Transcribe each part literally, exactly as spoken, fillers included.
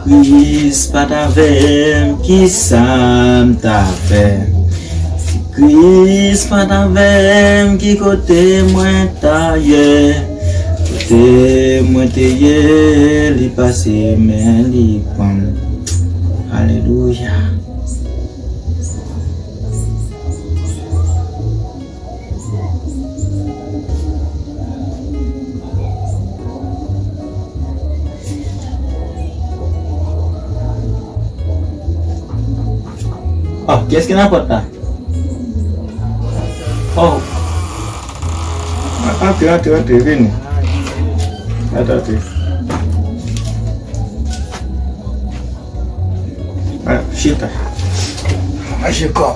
Kris pa t avè m, ki sa m ta fè? Si Kris pa t avè m, ki kote mwen ta ye? Kote mwen te ye, li pase men li pran m. Alelouya. Oh, kiyès ki nan pòt la? Oh. Antre, antre, antre, vini. Antre, antre. Ah, chita. Mache kò.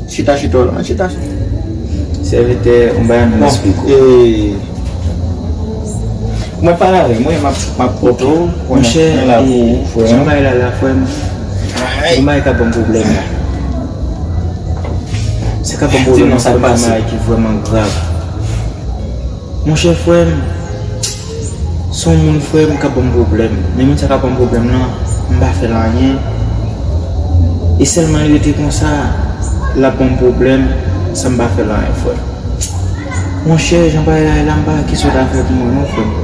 Chita, chita, la, chita. Sèvitè, yon bagay m Bon, esplike w. E, ou mèt pale avè mwen, m ap, m ap kote w, Monchè, mwen la pou e, ou, frè. Jan bagay la, la, frè m, Ay. Yon bagay ka ban m pwoblèm la. Se ka ban m Di pwoblèm, non, sa k frè m, yon pase? Bagay ki vrèman grav. Monchè frè m, se yon moun frè m k ap ban m pwoblèm. Men moun sa k ap ban m pwoblèm nan, m pa fè l anyen. E sèlman li rete konsa, l ap ban m pwoblèm, san m pa fè l anyen, frè m. Monchè, jan bagay la ye la, m pa wè kisa w ta fè pou mwen non, frè m.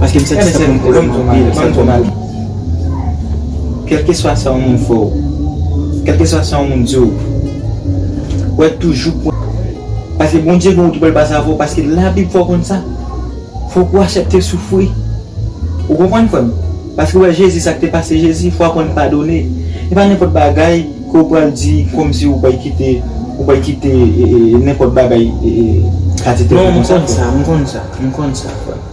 Paske m santi sa ban m pwoblèm anpil, sa ban m pwoblèm. Kèlkeswa sa yon moun fè w, kèlkeswa sa yon moun di w, w ap toujou pran. Paske Bondye gen wout pou l pase avè w, paske Labib fè w konn sa. Fòk ou aksepte soufri. Ou konprann, frè m? Paske w wè Jezi, sa k te pase Jezi, fò w aprann padone. E pa nenpòt bagay ke w pral di kòmsi ou pral kite, ou pral kite, e, e, nenpòt bagay, e, e, ka te Non, m konn sa, m konn sa, m konn sa, frè m.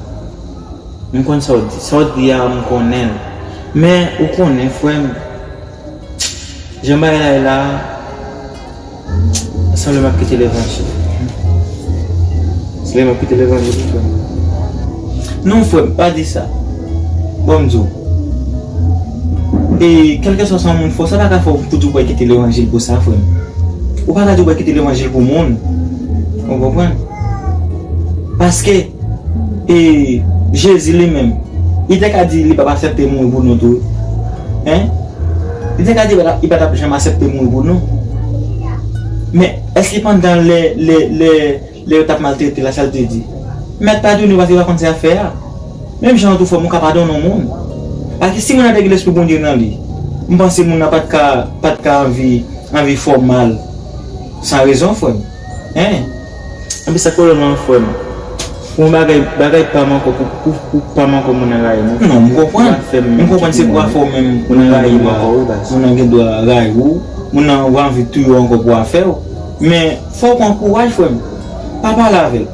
M konn sa w di. Sa w di a, m konnen l. Men, ou konnen, frè m, jan bagay la ye la, sanble m ap kite levanjil. Sanble m ap kite levanjil, wi, frè m. Non, frè m, pa di sa. Bon, m di w. E kèlkeswa sa yon moun fè w, sa pa ka fè w pou di w pral kite levanjil pou sa, frè m. Ou pa ka di w pral kite levanjil pou moun. Ou konprann? Paske E Jezi li menm, li te ka di li p ap aksepte mouri pou nou tou. Hein? Li te ka di li pa t ap, li pa t ap janm aksepte mouri pou nou. Men, èske pandan lè, lè, lè, lè yo t ap maltrete l la, sa l te di? Mèt padone yo paske yo pa konn sa y ap fè a. Menm jan an tou, frè m, ou ka padone yon moun. Paske si moun nan te gen lespri Bondye nan li, m panse moun nan pa t ka, pa t ka anvi, anvi fè w mal san rezon, frè m. Hein? Anpi sa k pwoblèm lan, frè m? Pou yon bagay, bagay pa m ankò, pou, pou, pou pa m ankò, moun nan rayi m. Non, m konprann. M konprann se pou afè w menm. Moun nan rayi m ankò, wi, baz. Moun nan gen dwa rayi w. Moun nan anvi touye w ankò pou afè w. Men, fò w pran kouraj, frè m. Pa pale avè l.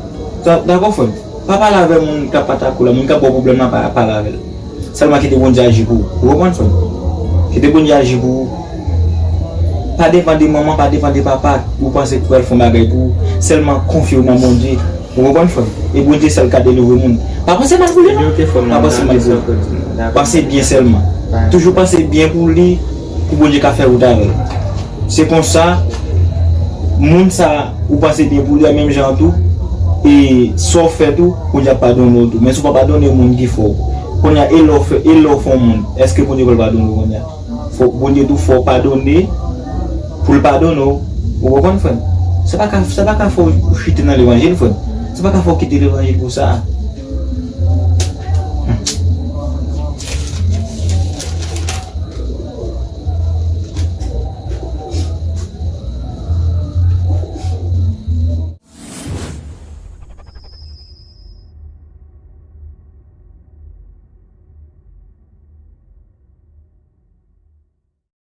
Dakò, frè m? Pa pale avè moun k ap patakou la, moun k ap ba w pwoblèm lan, pa pale avè l. Sèlman kite Bondye aji pou ou. Ou konprann, frè m? Kite Bondye aji pou ou. Pa depann de manman, pa depann de papa, ou panse ki pral fè yon bagay pou ou. Sèlman konfye w nan Bondye. Ou konprann, frè m? E Bondye sèl ka delivre moun. Pa panse mal pou li, non. Pa panse mal pou li. Panse byen sèlman. Toujou panse byen pou li, pou Bondye ka fè wout avè l. Se konsa, moun sa a, ou panse byen pou li a, menm jan an tou, e sa w fè tou, Bondye ap padone w tou. Men si w pa padone moun ki fè w, kounye a, e lè w fè, e lè w fè yon moun, èske Bondye pral padone w kounye a? Fòk Bondye tou fè w padone, pou l padone w. Ou konprann, frè m? Sa pa ka, sa pa ka fè w chite nan levanjil, frè m. Sa pa ka fè w kite levanjil pou sa.